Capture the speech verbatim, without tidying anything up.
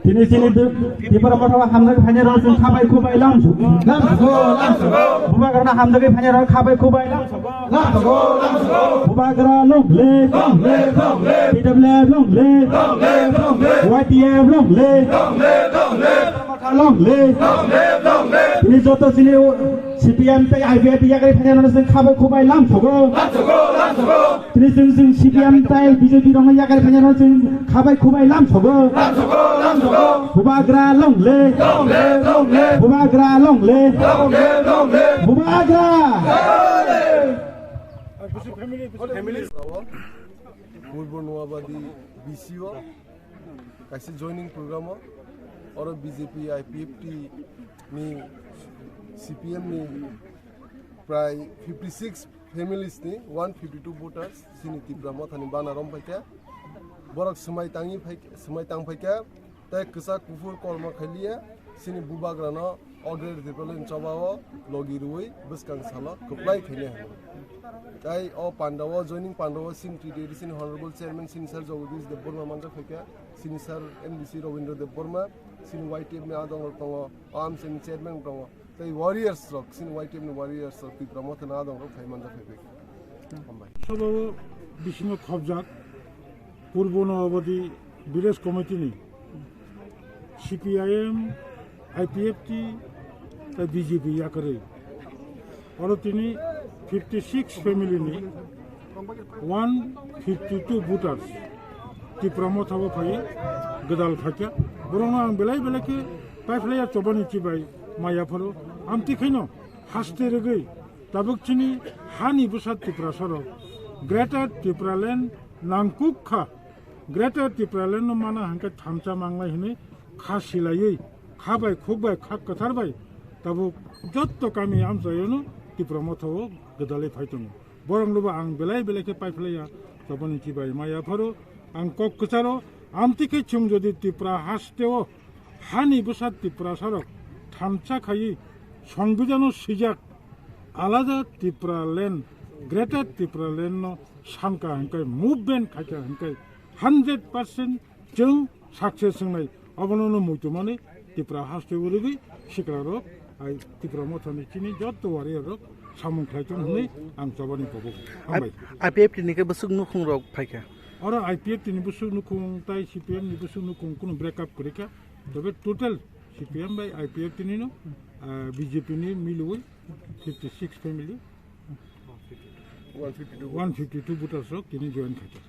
Tini chini Tipra Motha o hamjagwi phainairok chwng khabai khubai lamsogo. Lamsogo, lamsogo. Bubagrano hamjagwi phainairok khabai khubai lamsogo. Lamsogo, lamsogo. Bubagra long live. Long live, long live. T W F long live. Long live, long live. Y T F long live. Long live, long live. Long live, long live. Tini joto chini C P M tei I P F T yakarwi phainairokno chwng khabai khubai lamsogo. Lamsogo, lamsogo. Tini chwng, chwng C P M tei B J P rokno yakarwi phainairokno chwng khabai khubai lamsogo. Lamsogo, lamsogo. Bubagra long live. Long live, long live. Bubagra long live. Long live, long live. Bubagra. Purbo Noabadi B C O. Kaisa joining program o, oro B J P I P F T ni C P M ni prai fifty six families ni one fifty two voters chini Tipra Motha ni bana rom phaikha. Borok swmai tangwi phaikha, swmai tang phaikha, tei kwchak kuphur kormo khailiya chini bubagrano Order Tipraland choba o logi rwui bwskang salo kwplai khainai hwnwi. Tai o panda o, joining panda o chini T T A D C ni Honorable Chairman chini Sir Jagadish Debbarma manjak phaikha, chini Sir M D C Rabindra Debbarma, chini Y T F ni adong rok tongo, o amchai ni chairman tongo, tei warriors rok, chini Y T F ni warriors rok Tipra Motha ni adong rok phai manjak phaikha. Hambai. Sabo bisingo khobjak Purbo Noabadi Village Committee ni C P I M, I P F T, tei B J P yakarwi. Oro tini fifty six family ni one fifty two voters Tipra Motha o phai gwdal phaikha. Borokno ang belai belai khe paiphlaiya chobani chibai maya pharo. Amtwi khaino haste rwgwi tabuk chini hani bwsa Tiprasa rok Greater Tipraland nangkuk kha. Greater Tipraland no mana hwnkhe thansa manglai hwnwi kha silaiwi, kha bai khuk bai kha kwthar bai tabuk jotto kami amchaio no Tipra Motha o gwdalwi phai tongo. Borok no bo ang belai belai khe paiphlaiya chobani chibai maya pharo ang kok kwcharo amtwi khe chwng jodi Tipra haste o hani bwsa Tiprasa rok thansa khaiwi Songbidan o swijak alada Tipraland, Greater Tipraland no sanka hwnkhe movement khaikha hwnkhe hundred percent chwng success wngnai. Obono no muitu mani Tipra haste o rwgwi sikla rok ai Tipra Motha ni chini jotto warrior rok samung khlai tong hwnwi ang chobani kobo hambai. I P F T ni khe bwswk nukhung rok phaikha? Oro I P F T ni bwswk nukhung tai C P M ni bwswk nukhung kunu break up kwrwi kha. Tobe total C P M bai I P F T ni no, ah, B J P ni milwi fifty six family, one fifty two voters rok tini join khaikha.